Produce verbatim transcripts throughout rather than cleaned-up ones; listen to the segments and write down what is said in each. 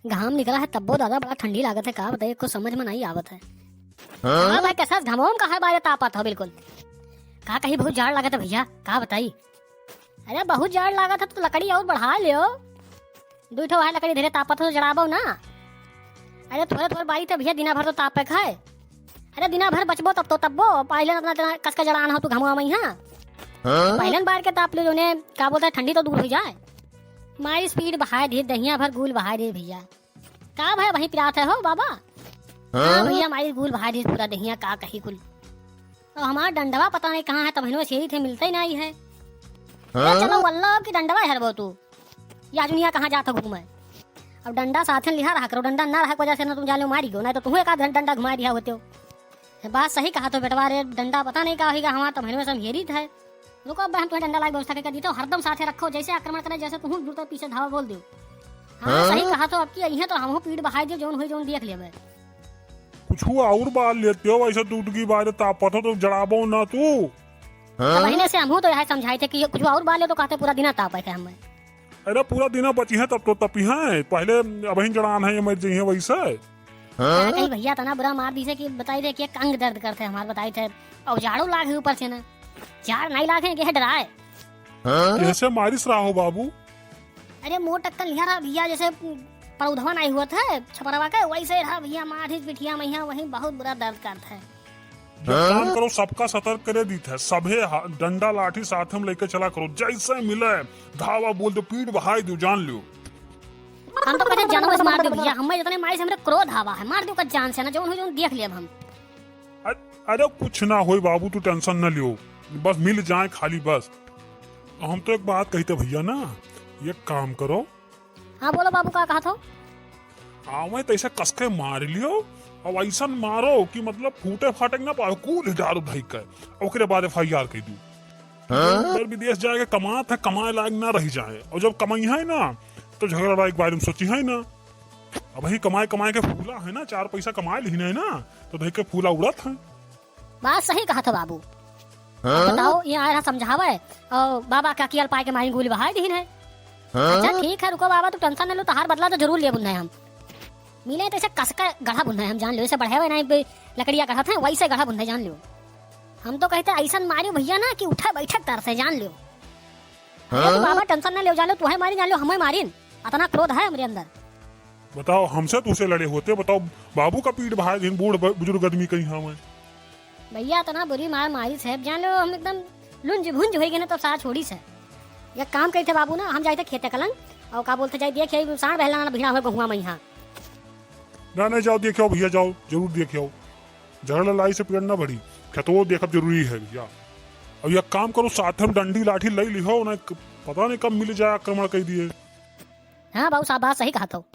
घाम निकला है तब्बो दादा बड़ा ठंडी लागत है, का बताई, कुछ समझ में नहीं आवत है। हाँ? हाँ भाई, कैसा घामों में का है, बारे तापत हो बिल्कुल। का कही, बहुत जाड़ लागत है भैया, का बताई। अरे बहुत जाड़ लागत है तो लकड़ी और बढ़ा लियो, दुइ ठो है लकड़ी धरे तापत हो तो जड़ाबो ना। अरे थोड़े थोड़े बारी तो भैया दिना भर तो तापे खाए। अरे दिना भर बचबो तब तो तब्बो, पहले अपना इतना कस के जड़ान हो तू घामों में यहाँ। हाँ? पहले बार के ताप लियो, जोने का बोलता है, ठंडी तो दूर हो जाए। माई स्पीड बहाए दे, दहिया भर गुल बहाए दे भैया। का भय वहीं पिरात है हो बाबा? हाँ? हाँ भैया, माई गुल बहाए दे पूरा दहिया, का कही कुल। तो हमार डंडवा पता नहीं कहाँ है, तब हिनो शेरी थे मिलते ही नहीं है। अरे हाँ? चलो वल्लो की डंडवा हरबो तू, या दुनिया कहाँ जात हो घूमे। अब डंडा साथे लिहा रहा करो, डंडा ना रहा वजह से ना तुम जाने मारी गो, नहीं तो तुम एक आध घंटा डंडा घुमा दिया होते हो। बात सही कहा तो बेटवा रे, डंडा पता नहीं का होइगा, हमार तो महीने में समझेरी था। रुको, अब हम तुम्हें डंडा लाके व्यवस्था करके देते हो, हरदम साथे रखो, जैसे आक्रमण करे, जैसे तुम दूर तक पीछे धावा बोल दो। हाँ, हाँ? सही कहा तो, अब की अइहे तो हमहू पीठ बहाई दियो, जौन होई जौन देख लेबे। कुछ और बाल लेते हो, ऐसे टूट की बात तापत हो तो जड़ाबो ना तू। हाँ? तो महीने से हमहू तो यह समझाए थे कि ये कुछ और बाल ले तो कहते पूरा दिना तापे थे हमें। अरे पूरा दिना बची है तब तो तपी है, पहले अबहिन जड़ान है, ये मर जइहे वैसे। हाँ? का कही भैया, तना बुरा मार दीसे कि बताई दे कि एक अंग दर्द करते हमार, बताई थे। और जाड़ो लाग है ऊपर से ना, जाड़ नहीं लाग है, ये डराए। हाँ? कैसे मारिस रहा हो बाबू? अरे मोट टक्कर लिहा रहा भैया, जैसे पड़ौधवा नहीं हुआ था छपरवा के, वैसे रहा भैया, मार ही पिठिया मैया, वहीं बहुत बुरा दर्द करता है। एक काम हाँ? करो, सबका सतर्क करे दीत है, सभे हा-, डंडा लाठी साथ में लेके चला करो, जैसे मिले धावा बोल दो, पीठ बहाई दो, जान लो। हम तो कहते जानवर से मार दो भैया, हमें जितने मारी से हमरे क्रोध आवा है, मार दो का जान से ना, जौन हो जौन देख लेब हम। अ-, अरे कुछ ना होई बाबू, तू tension न लियो, बस मिल जाए खाली बस। हम तो एक बात कहिते भैया ना, एक काम करो। हाँ बोलो बाबू, का कहत हो? आवे तो ऐसे कसके मार लियो, अब ऐसन मारो कि मतलब फूटे फाटे के ना पावे, कूल ही डारो धई के, ओकरे बाद FIR कह दू। हाँ? उधर विदेश जाके कमात है, कमाए लायक ना रह जाए, और जब कमाई है ना तो झगड़ा लड़ाई के बारे में सोची है ना। अब ही कमाए कमाए के फूला है ना, चार पैसा कमाए लिहिन है ना, तो धई के फूला उड़त है। बात सही कहत हो बाबू। हाँ? बताओ, ये आए रहा समझावे और बाबा का कियल पाए के मारी गोली बहाई दीन है। हाँ? अच्छा ठीक है, रुको बाबा, तू tension न लो, तहार बदला तो जरूर लेबुन है हम। मिले तो ऐसे कस के गढ़ा बुन है हम, जान लो, ऐसे बढ़े हुए नहीं बे-, लकड़िया गढ़त है, वैसे गढ़ा बुन है, जान लो। हम तो कहते ऐसन मारियो भैया ना कि उठे बैठे तर से, जान लो। अरे तू हाँ? बाबा tension न लो, जान लो, तू है मारिन, जान लो, हमें मारिन, इतना क्रोध है हमरे अंदर। बताओ, हमसे तुसे लड़े होते, बताओ, बाबू का पीठ भाई दिन बूढ़ ब-, बुजुर्ग आदमी कहीं हाँ मैं। भैया, इतना बुरी मार मारी साहब, जान लो, हम एकदम लुंज भुंज हो गए ना, तो सारा छोड़ी से। एक काम कही थे बाबू ना, हम जाए थे खेते कलन, और का बोलते जाए, देख, यही साँड़ बहला ना भिड़ा हुआ गहुआ में यहाँ। ना, नहीं, जाओ, देख आओ भैया, जाओ, जरूर देख आओ। झगड़ा लड़ाई से पेट ना भरी, खेतवो देखब जरूरी है भैया। अब एक काम करो, साथ में डंडी लाठी ले लिहो ना, क-, पता नहीं कब मिल जाए, आक्रमण कर दिए। हाँ बाबू साहब, बात सही कहा तो।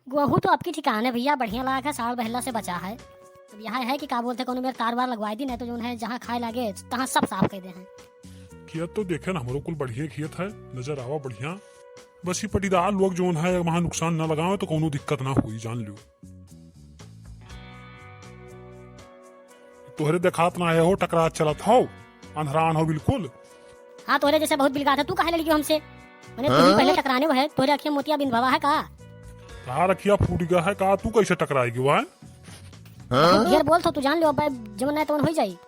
गोहूँ तो आपकी ठिकाने भैया, बढ़िया लाग है, साँड़ बहला से बचा है। अब यह है कि का बोलते, कोनो मेर तार वार लगवाई दी, नहीं तो जौन है, जहाँ खाए लागे, तहाँ सब साफ कर दे हैं। खेत तो देखे ना, हमरो कुल बढ़िया खेत है, नजर आवा बढ़िया। बस ये पटीदार लोग जौन है, वहाँ नुकसान ना लगावे, तो कोनो दिक्कत ना हुई, जान लो। तोहरे देखात ना है हो, टकरात चलत हो, अंधरान हो बिल्कुल। हाँ, तोहरे जैसे बहुत बिलगात है, तू काहे लड़कियो हमसे? मने तू ही हाँ? पहले टकराने वो है, तोहरे अखिया मोतिया बिंद भवा है का? कहाँ रखिया फूट गया है का? तू कैसे टकराएगी वह? हाँ? ढेर बोल तो तू जान लो, अब जमन नहीं तमन हो जाई।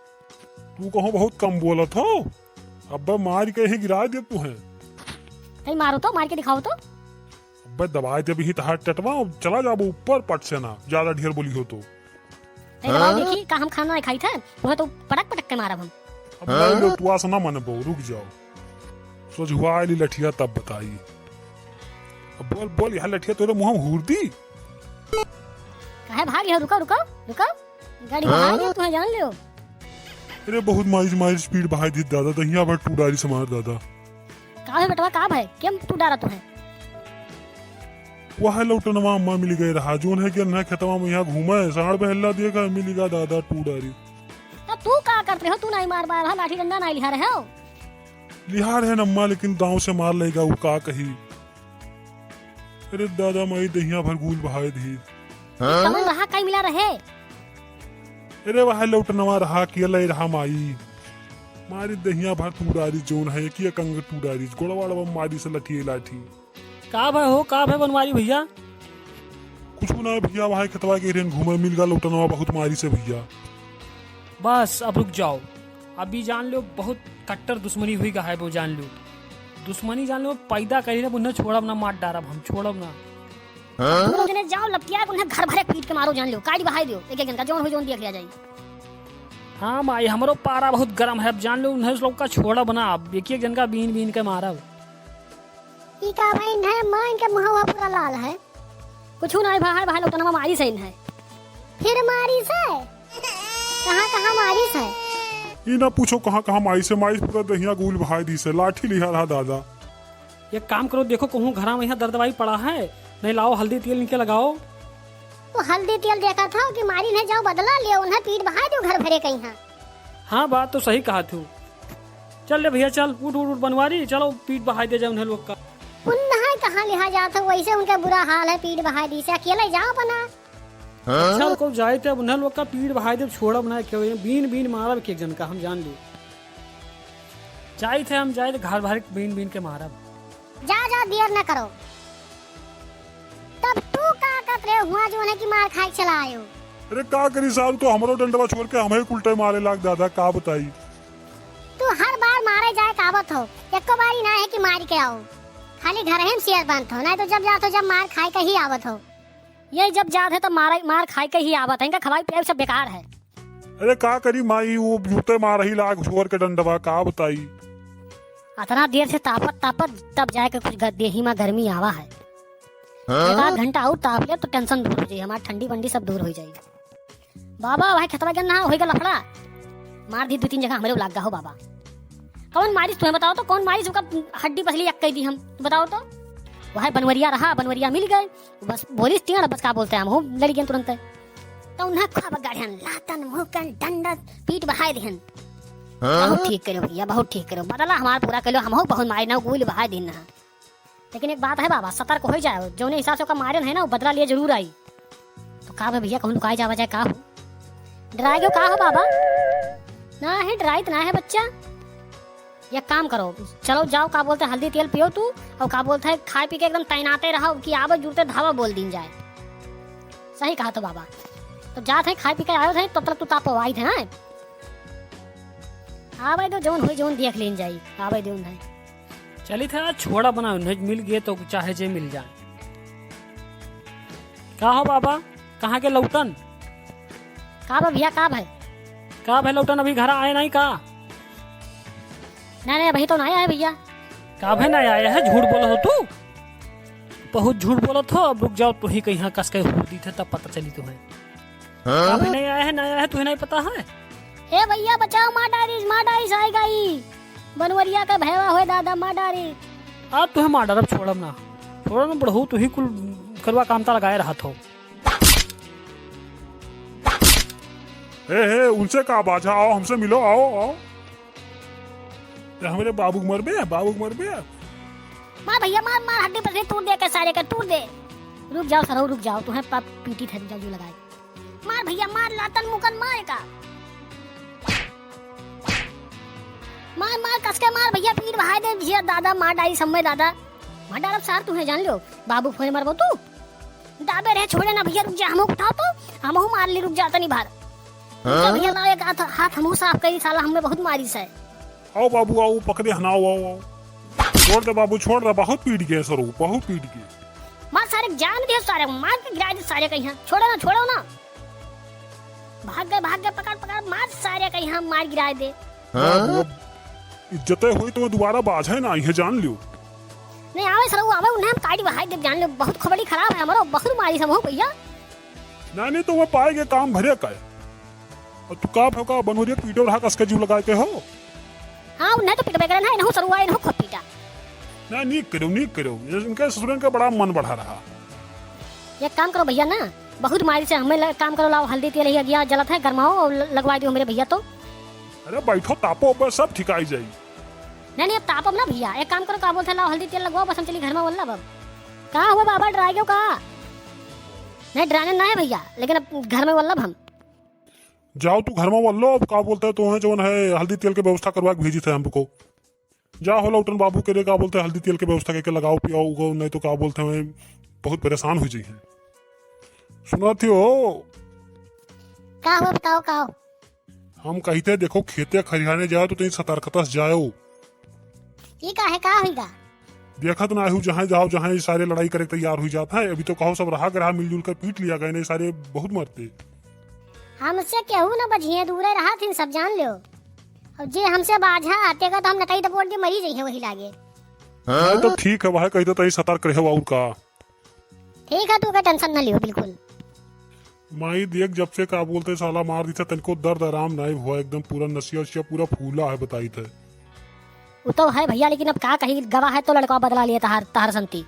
तू कहो बहुत कम बोलत हो, अब मार के ही गिरा दे तू है। कहीं मारो तो, मार के दिखाओ तो। अबे दबाए देबही तहार टटवा, चला जाबो ऊपर पट से ना, ज्यादा ढेर बोली हो तो। ए, दबाओ हाँ? देखी, का हम खाना नहीं खाई थे, वह तो पटक पटक के मारब हम। अब हाँ? ले लो, तू आस ना मनबो, रुक जाओ। सोझुआ ली लठिया तब बताई। अब बोल, बोल, यहाँ लठिया तोरे मुँह में हूर दी। काहे भाग लियो? रुको, रुको, रुको। गाड़ी हाँ? भाग लियो, तुम्हें जान लियो। अरे बहुत माइज माइज स्पीड बहाई दी दादा, दहिया भर टू डारी समार दादा। का है बेटवा, का भाई? केम टू डारा तू है? वह लौटनवा अम्मा मिल गए रहा, जोन है कि अन्ना खेतवा में यहाँ घूमा है, साँड़ बहला देखा, मिल गया दादा टू डारी। तब तू का करते हो? तू नहीं मार पाया रहा, लाठी डंडा नहीं लिहा रहे हो? लिहा रहे न अम्मा, लेकिन दाँव से मार लेगा, वो का कही। अरे दादा माई दहिया भर गूल बहाए दी। हाँ? कमन रहा, कई मिला रहे? अरे वह लौटनवा रहा, किया ले रहा माई। मारी दहिया भर टू डारी, जोन है कि एक अंग टू डारी, गोड़वा मारी से लठिए लाठी। का भय हो, का भय बनवारी भैया? कुछ ना है भैया, वहाँ खेतवा के रेन घूमे मिल गा लौटनवा बहुत मारी से भैया। बस अब रुक जाओ, अभी जान लो बहुत कट्टर दुश्मनी हुई गा है, वो जान लो दुश्मनी जान लो पैदा करी ना, उन्हें छोड़ब ना, मार डारब हम, छोड़ब ना। हाँ? तुम लोग जने जाओ लपटिया के उन्हें घर भरे पीट के मारो जान लो, काटी बहाई दियो, एक एक जन का जौन हो जौन देख लिया जाई। हाँ माई, हमरो पारा बहुत गरम है, अब जान लो उन्हें लोग का छोड़ब ना, अब एक एक जन का बीन बीन के मारब। ई का भई इन्हें माँ इनके मुँहवा पूरा लाल है। कुछ ना है भाई, भाई लोग तो नमा मारी से इन्हें। फिर मारी से? कहाँ कहाँ मारी से? ई ना पूछो कहाँ कहाँ मारी से, मारी पूरा दहिया गुल बहाई दी से, लाठी लिहा रहा दादा। एक काम करो, देखो कहूँ घरा में यहाँ दर्द दवाई पड़ा है, नहीं लाओ हल्दी तेल इनके लगाओ। तो हल्दी तेल देखा था कि मारी नहीं जाओ बदला लियो, उन्हें पीट बहाई दो घर भरे कहीं। हाँ। हाँ, बात तो सही कहा तू। चल रे भैया, चल, उठ, उठ, उठ, बनवारी, चलो, पीट बहाई दे जाए उन्हें लोग का। उन्हें कहाँ लिहा जात है, वैसे उनका बुरा हाल है, पीट बहाई दी से, अकेले जाओ बना। हाँ? चल, को जाए थे, अब उन्हें लोग का पीट बहाई दे, छोड़ब ना, क्यों, ये बीन, बीन मारब के एक जन का, हम जान ली। जाए थे, हम जाए थे, घर भर बीन, बीन के मारब। जा, जा, देर ना करो। तब तू का करत रहे हुआ जो उन्हें की मार खाए चला आयो? अरे का करी साहब, तो हमरो डंडवा छोड़ के हमें उल्टे मारे लाग दादा, का बताई? तू हर बार मारे जाए का आवत हो, एको बारी ना है कि मारी के आओ, खाली घर ही में सियर बांधत हो, नहीं तो जब जात हो जब मार खाए के ही आवत हो। ये जब जात है तो मार, मार खाए के ही आवत है, इनका खवाई पियाई सब बेकार है। अरे का करी माई, वो जूते मार ही लाग छोड़ के डंडवा, का बताई? अतना देर से तापत तापत तब जाए के कुछ ग-, देही में गर्मी आवा है। हाँ? एक आध घंटा और ताप ले तो टेंशन दूर हो जाई, हमार ठंडी वंडी सब दूर हो जाई। बाबा, वह खेतवा के ना होई गा लफड़ा, मार दी दो तीन जगह हमरे लाग गा हो बाबा। कौन मारिस तुम्हें बताओ तो, कौन मारिस? उनका हड्डी पसली एक कह दी हम, बताओ तो। वह बनवरिया रहा, बनवरिया मिल गए, बस बोलिस टेढ़, बस का बोलते हैं हम हो लड़ी गए तुरंत। तो उन्हें खूब गाढ़ियन लातन मुकन डंडा पीट बहाई दिहन। हाँ? बहुत ठीक करो भैया, बहुत ठीक करो, बदला हमार पूरा कर लो, हम हो बहुत मारी ना गुल बहाई दिन ना। लेकिन एक बात है बाबा, सतर्क हो जाओ, जौने हिसाब से ओका मारे है ना, वो बदला लिए जरूर आई। तो का बे भैया, कहूँ लुकाए जावा जाए का हो? डराए गयो का हो बाबा? ना है, डराइत ना है बच्चा। एक काम करो, चलो जाओ, का बोलते हैं, हल्दी तेल पियो तू, और का बोलते हैं, खाए पी के एकदम तैनाते रहो कि आवे जुड़ते धावा बोल दीन जाए। सही कहा तो बाबा। तो जात है, खाए पी के आयो थे, तब तक तू तापवाई थे, हैं? आवे दो, जौन होई, जौन देख लीन जाई, आवे दो उन्हें। चली था, छोड़ा बना, उन्हें मिल गए तो चाहे जे मिल जाए। का हो बाबा, कहाँ के लौटन? का बा भैया, का भाई? का भाई लौटन, अभी घर आए नहीं का? नहीं, नहीं, अभी तो नहीं आए भैया। का भाई नहीं आए है, झूठ बोलत हो तू, बहुत झूठ बोलत हो। अब रुक जाओ, तू ही कहीं कस के हूर दी थे, तब पता चली तुम्हें। हाँ? अभी नहीं आया है, नहीं आया है, तुझे नहीं पता है? ए भैया बचाओ, मार डारिस, मार डारिस, आएगा ई। बनवरिया का भैया होए दादा, मार डारिस। अब तुझे मार डारब, छोड़ब ना, छोड़ब ना बुढ़ऊ, तू ही कुल करवा काम ता लगाए रहत हो। हे, हे, उनसे का बाझा, आओ हमसे मिलो, आओ, आओ। ए, हमरे बाबू के मरबे, बाबू के मरबे। मार भैया, मार, मार, हड्डी पसली तूर दे के सारे के, तूर दे। रुक जाओ सरऊ, रुक जाओ, तुम्हें पीटी थे, जाओ, जो लगाए। मार भैया, मार, लातन मुकन मार का। मार, मार, कस के मार भैया, पीट बहाए दे भैया, दादा, मार डारी समय दादा। मार डालब सार, तुम्हें जान लो, बाबू फोन मरबो तू। दाबे रहे, छोड़े ना भैया, रुक जा, हमहू उठाओ तो, हमहू मार ली, रुक जा तनी बाहर। रुक जा हाँ? भैया, लाओ एक हाथ, हाथ हमहू साफ करी, साला हमें बहुत मारी से। आओ बाबू, आओ, पकड़े हन, आओ, आओ, आओ। छोड़ दे बाबू, छोड़ दे, बहुत पीट गए सरू, बहुत पीट गए। मार सारे, जान दे सारे, मार के गिरा दे सारे कहीं, छोड़ो ना, छोड़ो ना। भाग गए, भाग गए, पकड़, पकड़, मार सारे कहीं, मार गिरा दे। हाँ? बाबू, अब इज्जते होई तो दोबारा बाझे ना आई है, जान लियो। नहीं आवे सरऊ, आवे उन्हें हम काटी बहाई देब, जान लियो, बहुत खबड़ी खराब है हमारो, बहुत मारी सब हो भैया। नहीं, नहीं, तो वो पाए के काम भरे का है। और तू का भौका बनवरिया पीटो रहा, कसके जीव लगाए के हो? हाँ, उन्हें तो पिटबे करे ना, इन्हों सरुआ, इन्हों खूब पीटा। नहीं, नहीं करो, नहीं करो, इनके ससुरन का बड़ा मन बढ़ा रहा। एक काम करो भैया ना, बहुत मारी से हमें ल-, काम करो, लाओ हल्दी तेल ही अगिया जलत है, गरमाओ और ल-, लगवा दो मेरे भैया तो। अरे बैठो, तापो, बस सब ठिकाई जाई। नहीं, नहीं, अब तापब ना भैया, एक काम करो, का बोलते हैं, लाओ हल्दी तेल लगवाओ, बस हम चली घर में वल्लब अब। का हुआ बाबा, डराए गयो का? नहीं, डराने ना है भैया, लेकिन अब घर में वल्लब हम। जाओ तू घर में वल्लो, अब का बोलते हैं, तुम्हें जौन है हल्दी तेल के व्यवस्था करवा के भेजी थे हमको। जा हो लौटन बाबू के रे, का बोलते हैं, हल्दी तेल के व्यवस्था करके लगाओ, पियाओ, उगाओ, नहीं तो का बोलते हैं, बहुत परेशान हो जाइए। सुनत ही हो? का हो, बताओ, का हो? हम कहित है, देखो, खेते खरिहाने जाओ तो तनी सतर्कता से जाओ। ई का है, का होइगा? देखत ना हो, जहाँ जाओ, जहाँ ये सारे लड़ाई करे के तैयार हुई जात हैं। अभी तो कहो सब रहा ग्रहा मिलजुल कर पीट लिया गए, नहीं सारे बहुत मरते। हमसे केहू न बझिए, दूरे रहा थिन सब, जान लो। और जे हमसे बाझा आते का तो हम नटई दबोट के मरी जइहे वही लागे। हाँ, तो ठीक है, वह कहित है, तनी सतर्क रहे और का। ठीक है, तू का tension न लियो बिल्कुल। माई देख, जब से का बोलते साला मार दिया, तनको दर्द आराम नहीं हुआ, एकदम पूरा नसिया उसिया पूरा फूला है, बताइत है। वो तो है भैया, लेकिन अब का कही, गवा है तो लड़का बदला लिए तहार, तहार संती।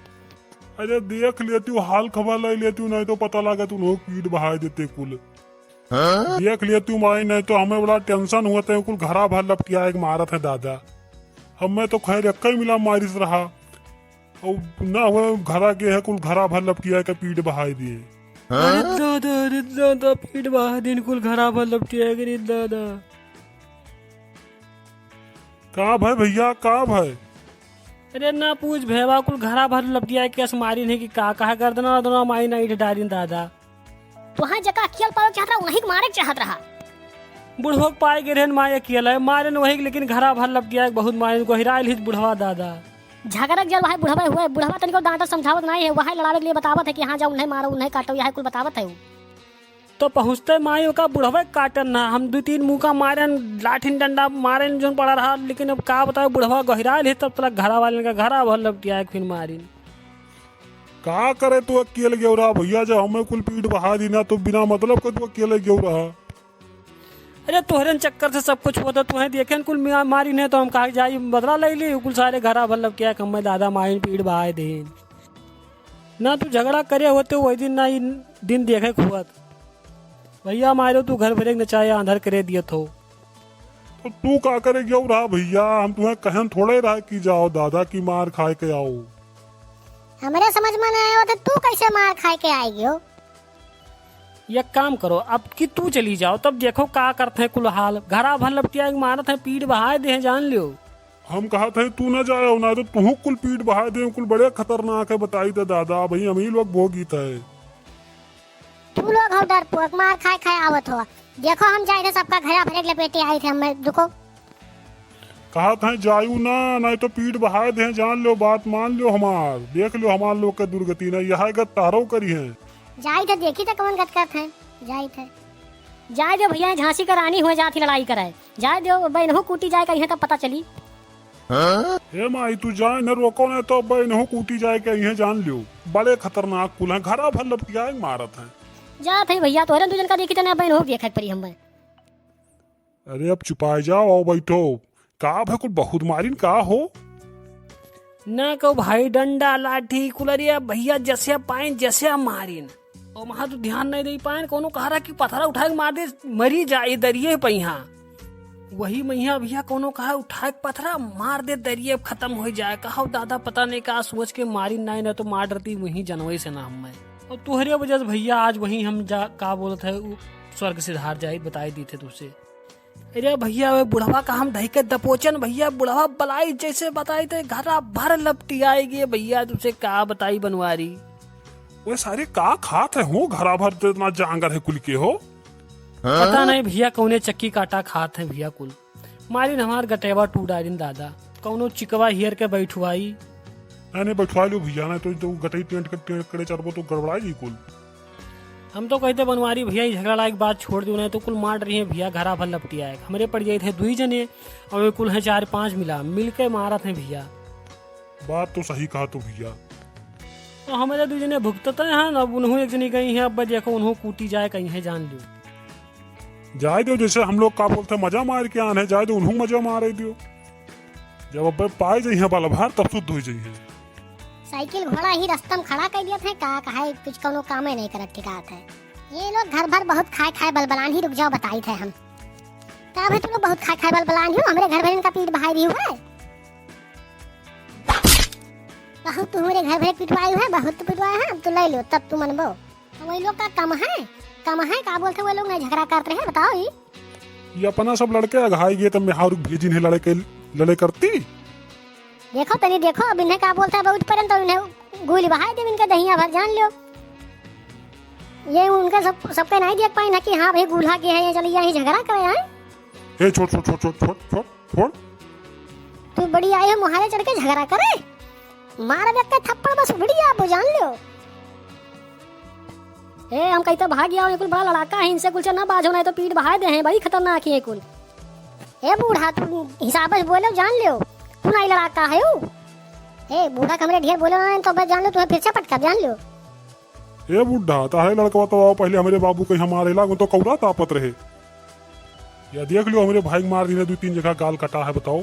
अरे देख लेती हूँ, हाल खबर ले लेती हूँ, नहीं तो पता लगा तू लोग पीठ बहाए देते कुल। हाँ? देख लेती हूँ माई, नहीं तो हमें बड़ा tension हुआ था, कुल घरा भर लपटिया एक मारत है दादा। हमें तो खैर एक ही मिला मारिस रहा। और ना हुआ घरा के है, कुल घरा भर लपटिया के पीठ बहाए दिए। अरे दादा, अरे दादा, पीठ बहाए दिन कुल घरा भर लपटिया के, अरे दादा। का भय भैया, का भय? अरे ना पूछ भैया, कुल घरा भर लपटिया के अस मारिन है कि का, कहा गर्दना वर्दना माई ना इठ डारिन दादा। तोहां जका अकियल पावे के चाहत रहा, उन्हीं के मारे के चाहत रहा। बुढ़वा के पाए गिरहन माई अकियल है, मारे न वही, लेकिन घरा भर लपटिया के बहुत मारे, गोहिराइल हित बुढ़वा दादा। झगड़ा के जल वही बुढ़वा हुआ है, बुढ़वा तनिको डांटत समझावत नहीं है, वही लड़ावे के लिए बतावत है कि हाँ जाओ उन्हें मारो, उन्हें काटो, यह कुल बतावत है वो। तो पहुँचते माई ओका बुढ़वा के काटन ना, हम दो तीन मुका मारन, लाठिन डंडा मारन जोन पड़ा रहा, लेकिन अब का बताओ बुढ़वा गोहिराइल हित, तब तक घरा वाले का घरा भर लपटिया के फिर मारिन। का करे तू अकेले गेवरा भैया, जब हमें कुल पीठ बहा दी ना तो बिना मतलब के तू अकेले गेवरा। अरे तोहरे चक्कर से सब कुछ होता, तुहें देखे न कुल मिया-, मारी ने तो हम कहा जाई बदला ले ली, कुल सारे घरा भर लपटिया के हमें दादा माई पीठ बहाए दे। ना तू झगड़ा करे होते वही दिन ना इन दिन देखे के हुआ। भैया मारो तू घर भरे के नचाए आंधर करे दिए थो। तो तू का करे गेवरा भैया, हम तुहें कहन थोड़े रहा कि जाओ दादा की मार खाए के आओ। हमरे समझ में नहीं आवत है, तू कैसे मार खाए के आए गयो? एक काम करो, अब कि तू चली जाओ, तब देखो का करत है कुल हाल। घरा भर लपटिया के मारत है, पीठ बहाए दे हैं, जान लियो। हम कहत है तू न जाओ ना, तो तुहू कुल पीठ बहाए दे, कुल बड़े खतरनाक है, बताई दे दादा, भाई हम ही लोग भोगित है। तू लोग हो डरपोक, मार खाए खाए आवत हो। देखो हम जाए थे सबका घरा भरे के लपेटे आई थे, हमें दुखो। कहत हैं जायू ना, नहीं तो पीठ बहाए दे, जान लो, बात मान लो हमार, देख लो हमार लोग के दुर्गति ना, यह गत तहरो करी है। जाई थे देखी थे कौन गत करत हैं, जाई थे। जाए दो भैया, झांसी का रानी हुए जात ही लड़ाई कराए, जाए दो, बहनहू कूटी जाए का इन्हें तब पता चली। हाँ? हे माई, तू जाए न रोको न तो बहनहू कूटी जाए के इन्हें जान लियो, बड़े खतरनाक कुल हैं, घरा भर लपटिया के मारत हैं। जात है भैया, तोहरे दू जन का देखी थे ना, बहनहू देखे के परी हमें। अरे अब चुपाए जाओ, आओ बैठो। का भय कुल बहुत मारिन का हो? ना कहो भाई, डंडा लाठी कुलरिया भैया जसिया पाइन जसिया मारिन। और वहां तो ध्यान नहीं दे पाइन, कोनो कहा रहा कि पथरा उठा के मार दे, मरी जाए दरिये पे यहाँ। वही मैया भैया कोनो कहा उठा के पथरा मार दे दरिये, अब खत्म हो जाए। कहा दादा पता नहीं का सोच के मारिन, नहीं ना तो मार डरती वहीं जनवई से ना हमें। और तोहरे वजह से भैया आज वहीं हम जा का बोलत है उ स्वर्ग सिधार जाई, बताई दी थे तुझसे। अरे भैया, वे बुढ़वा का हम धई के दपोचन भैया, बुढ़वा बलाई जैसे बताई थे, घरा भर लपटियाई गे भैया, तुझसे का बताई बनवारी। वे सारे का खात है हो, घरा भर तो इतना जांगर है कुल के हो। पता नहीं भैया, कौने चक्की काटा खात है भैया कुल। मारिन हमार गटेवा टूट डारिन दादा, कौनो चिकवा हियर के बैठवाई। नहीं, नहीं, बैठवा लो भैया, नहीं तो, तो गटई टेंट के, टेंट करे चरबो तो गड़बड़ा जी कुल। हम तो कहते बनवारी भैया, ये झगड़ा लायक बात छोड़ दो, नहीं तो कुल मार रही है भैया, घरा भर लपटिया है। हमरे पड़ जाए थे दुई जने और वे कुल हैं चार पांच मिला, मिल के मारत हैं भैया। बात तो सही कहा तो भैया। तो हमरे दुई जने भुगतते हैं ना, अब उन्हों एक जनी गई हैं, अब देखो उन्हों कूटी जाए कहीं है, जान लो। जाए दो, जैसे हम लोग का बोलते हैं, मजा मार के आन है, जाए दो, उन्हों मजा मारे दो। जब अब पाए जाइए बलभार, तब शुद्ध हो जाइए। साइकिल घोड़ा ही रस्ता में खड़ा कर दिया था, का कहा है, कुछ कौनो कामे नहीं करत ठिकात है। ये लोग घर भर बहुत खाए खाए बलबलान ही, रुक जाओ बताई थे हम। का भाई तुम लोग बहुत खाए खाए बलबलान ही हो, हमरे घर भर इनका पीठ बहाई रही हुआ है। बहुत तुम्हारे घर भर पिटवाई है, बहुत पिटवाए हैं, अब तो ले लो, तब तुम मनबो। वही लोग का कम है, कम है, का बोलते वही लोग नहीं झगड़ा करते हैं, बताओ ही। ये अपना सब लड़के अघाई गए, तब मेहारू भेजिन है लड़के, लड़े करती। देखो तनी, देखो, अब इन्हें का बोलत है, बहुत परन तो इन्हें गुल बहाय देब इनके दहिया भर, जान ल्यो। ये उनके सब, सबके नाहीं देख पाइन है कि हाँ भाई, गुल्हा के है, ये चलिए यहीं झगड़ा करे आए। ए, छोड़, छोड़, छोड़। तू बड़ी आई है मुहारे चढ़ के झगड़ा करे, मार देख के थप्पड़ बस उबड़ी जाबो, जान ल्यो। ए, हम कहीं तो भाग जाओ, ये कुल बड़ा लड़ाका है, इनसे कुल से ना बाजो, नाहीं तो पीठ बहाय दे हैं, बड़ी खतरनाक है ये कुल। ए बूढ़ा, तू हिसाब से बोलो, जान ल्यो, तू नाहीं लड़ाका है ऊ। ए बूढ़ा, हमरे ढेर बोलो ना, तो बस जान ल्यो, तुम्हें फिर से पटका, जान ल्यो। ए बूढ़ा, ताहे लड़कवा तो आओ, पहले हमरे बाबू के यहाँ मारे लागो तो कौरा तापत रहे। या देख ल्यो, हमरे भाई के मार दीने, दू तीन जगह गाल कटा है, बताओ।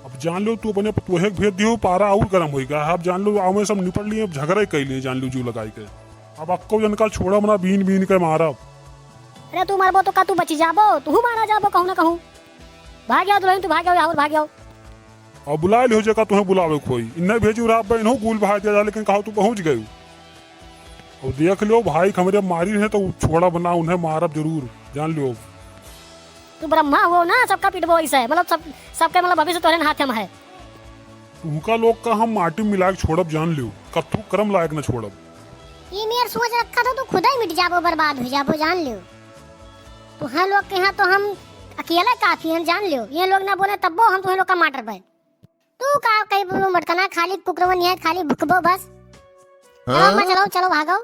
अब जान ल्यो, तू अपने पतोहे के भेज दियो, पारा और गरम होई गा। अब जान ल्यो, आवे सब निपट लिए, अब झगड़ा ही कई लिए, जान ल्यो, जीव लगाई के। अब अक्को जन का छोड़ब ना, बीन बीन के मारब। अरे तू मारबो तो का तू बची जाबो, तू मारा जाबो कहूँ ना कहूँ। भाग जाओ दुल्हन, तू भाग जाओ, और भाग जाओ। अब बुलाए लियो जेका तुम्हें बुलावे के होई। इन्हें भेजू रहा, बहन हो, गुल बहाय दिया जा, लेकिन कहो तू पहुँच गयू। अब देख ल्यो, भाई के हमरे मारी रहे तो छोड़ब ना, उन्हें मारब जरूर, जान ल्यो। तू ब्रह्मा हो ना, सबका पिटबो ऐसे, मतलब सब, सबके मतलब भविष्य तोहरे हाथ में है। तुहका लोग का हम माटी मिला के छोड़ब, जान ल्यो, कत्थू करम लायक न छोड़ब। ये मेर सोच रखा था, तू खुदा ही मिट जाबो, बर्बाद हो जाबो, जान ल्यो। तुहें लोग के यहाँ तो हम अकेले काफी हैं, जान ल्यो। ये लोग ना बोले तब्बो हम तुहें लोग का मार डरबे। तू का कई बोलो मटकना, खाली कुकरवन है, खाली भुकबो बस। हाँ? चलो, मत चलो, चलो भागो।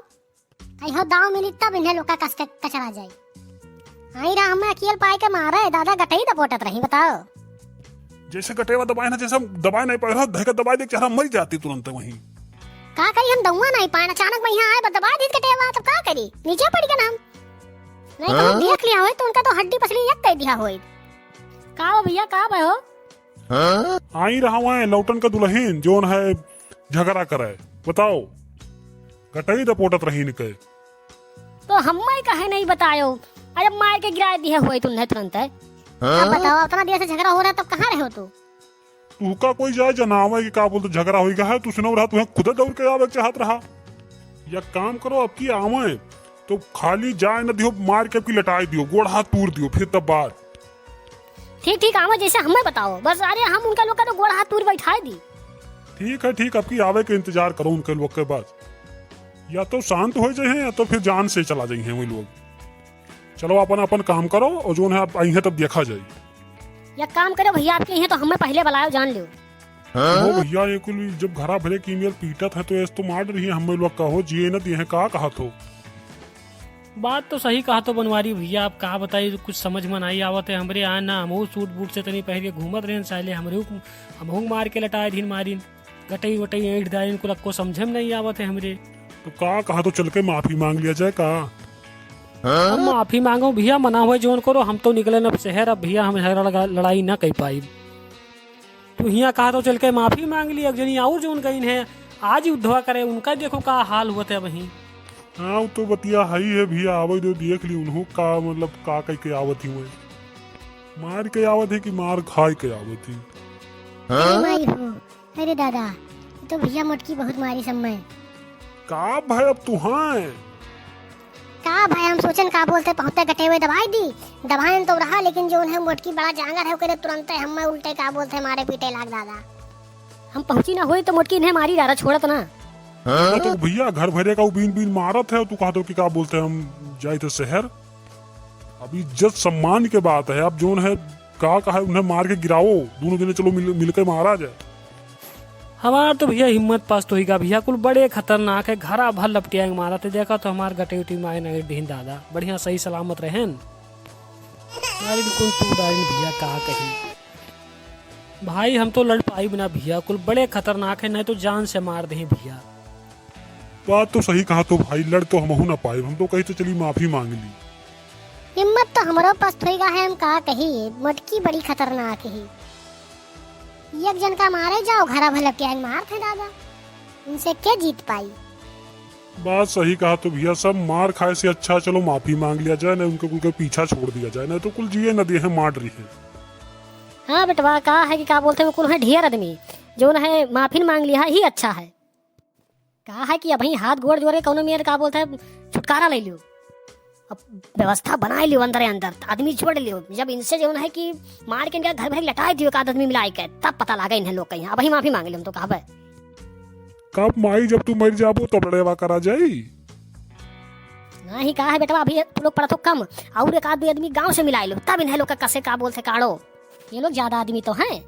कहियो दाव मिली तब इन्हें लोग का कस के कचरा जाई। आई रहा, हमें अकेल पाए के मारे, दादा गटई दबोटत रही, बताओ। जैसे गटेवा दबाए ना, जैसे हम दबाए नहीं पाए रहा, धर के दबाए दे, चेहरा मर जाती तुरंत वहीं। का करी, हम दउआ नहीं पाए, अचानक में यहाँ आए, बस दबाए दी गटेवा, तब का करी, नीचे पड़ गए ना हम। नहीं तो हम हाँ? देख लिया होई तो उनका तो हड्डी पसली एक कह दिया होई। का हो भैया, का बे हो? हाँ? आई रहा वहाँ लौटन का दुल्हन, जोन है झगड़ा करे, बताओ। गटई दपोटत रही इनके। तो हम्मे काहे नहीं बतायो? अरे मार के गिराए दिहे होई तुन्हे तुरंत है। हाँ? अब बताओ, इतना देर से झगड़ा हो रहा है, तब कहाँ रहे हो तू? तुहका कोई जाए जनावे कि का बोलते झगड़ा होई गा है, तू सुनो रहा, तुहे खुदे दौड़ के आवे के चाहत रहा। या काम करो, अब की आवे तो खाली जाए न दियो, मार के अब की लटाई दियो, गोड़ हाथ तूर दियो, फिर तब बात। ठीक, ठीक, आवे जैसे हमें बताओ बस। अरे हम उनका लोग का तो गोड़ हाथ तूर बैठाए दी। ठीक है, ठीक, अब की आवे के इंतजार करो उनके लोग के बस। या तो शांत हो जाए हैं या तो फिर जान से चला जाए हैं वही लोग। चलो अपन अपन काम करो और जोन है आप आई हैं तब देखा जाए। या काम करो भैया, आपके यहाँ तो हमें पहले बुलायो, जान लो। हाँ? वो भैया ये कुल जब घरा भरे की मेर पीटत है तो ऐस तो मार रही है हमें लोग का हो, जिए न दिए हैं, का कहत हो? बात तो सही कहत हो बनवारी भैया, आप का बताई, कुछ समझ में नहीं आवत है हमरे यहाँ ना। हमहू सूट बूट से तनी पहन के घूमत रहेन, साले हमरे हु-, हमहू मार के लटाए दिन मारिन, गटई वटई ऐंठ दारिन, कुल अक्को समझे में नहीं आवत है हमरे। तो का कहत हो, चल के माफी मांग लिया जाए का? हम माफी मांगो भैया, मना हुए जोन करो, हम तो निकले न अब शहर, अब भैया हम झगड़ा लगा-, लड़ाई ना कर पाई। तू हियाँ कहा तो चल के माफी मांग ली, एक जनी और जोन गईन है, आज ही उद्धवा करे, उनका देखो का हाल हुआ था वहीं। हाँ, वो तो बतिया है ही है भैया, आवे दो, देख ली उन्हों का, मतलब, का कह के आवत ही हुए। मार के आवत है कि मार खाए के आवत ही? अरे माई हो, अरे दादा, ये तो भैया मोटकी बहुत मारी सब में। का भाई अब तू हाँ है? का भाई, हम सोचन का बोलते पहुँचते गटेवे दबाई दी, दबाएन तो रहा, लेकिन जोन है मोटकी बड़ा जांगर है, ओकरे तुरंते हमें उल्टे का बोलते मारे पीटे लाग दादा। हम पहुँची ना होई तो मोटकी इन्हें मारी डारा छोड़त ना। हाँ? तो भैया घर भरे का उ बीन बीन मारत है, तू कहत हो कि का बोलते हम जाए थे शहर। अब इज्जत सम्मान के बात है, अब जोन है का कहा उन्हें मार के गिराओ, दोनों जने चलो मिल, मिलके मारा जाए। हमार तो भैया हिम्मत पस्त होई गा भैया, कुल बड़े खतरनाक है, घरा भर लपटिया के मारत है। देखा तो हमार गटे उटी माए नहीं डीन दादा, बढ़िया सही सलामत रहेन। अरे कुल तू डाइन भैया का कही भाई, हम तो लड़ पाई बिना भैया, कुल बड़े खतरनाक है, नहीं तो जान से मार दही भैया। बात तो सही कहा तो भाई, लड़ तो हमहू ना पाए, हम तो कही तो चली माफी मांग ली। हिम्मत तो हमरो पस्त होई गा है, हम का कही, मोटकी बड़ी खतरनाक ही। एक जन का मारे जाओ, घरा भर लपटिया के मारत है दादा, इनसे के जीत पाई? बात सही कहा तो भैया, सब मार खाए से अच्छा चलो माफी मांग लिया जाए, नहीं उनके कुल के पीछा छोड़ दिया जाए, नहीं तो कुल जिए न दिए हैं, मार रही है। हाँ बेटवा, का है कि का बोलते हैं, वो कुल है ढेर आदमी, जोन है माफी मांग लिया है, ही अच्छा है। का है कि अबहीं हाथ गोड़ जोड़ के कौनो मेर का बोलते हैं, छुटकारा ले लियो। अब व्यवस्था बनाए लियो अंदरे अंदर, आदमी जोड़ लियो। जब इनसे जौन है कि मार के इनका घर भर लटाए दियो, एक आध आदमी मिलाए के, तब पता लागे इन्हें लोग कहीं। अब ही माफी मांग लियो, हम तो कहबे। कब माई, जब तू मर जाबो, तब लड़ेवा करा जाई। नहीं, कहा है बेटवा, अभी तू लोग पढ़त हो कम, और एक आध दुई आदमी गांव से मिलाए लो, तब इन्हें लोग का कसे का बोलते काढ़ो। ये लोग ज्यादा आदमी तो हैं।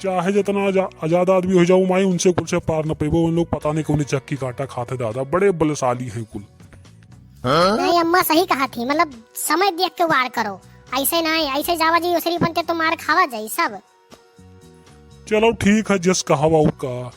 चाहे जितना जा-, ज्यादा आदमी हो जाओ माई, उनसे कुल से पार न पेबो। उन लोग पता नहीं कौन चक्की काटा खाते दादा, बड़े बलशाली हैं कुल। नहीं अम्मा, सही कहा थी, मतलब समय देख के वार करो, ऐसे ना, ऐसे जावा जी ओसरी बनते तो मार खावा जाई सब। चलो ठीक है, जस कहावा और का।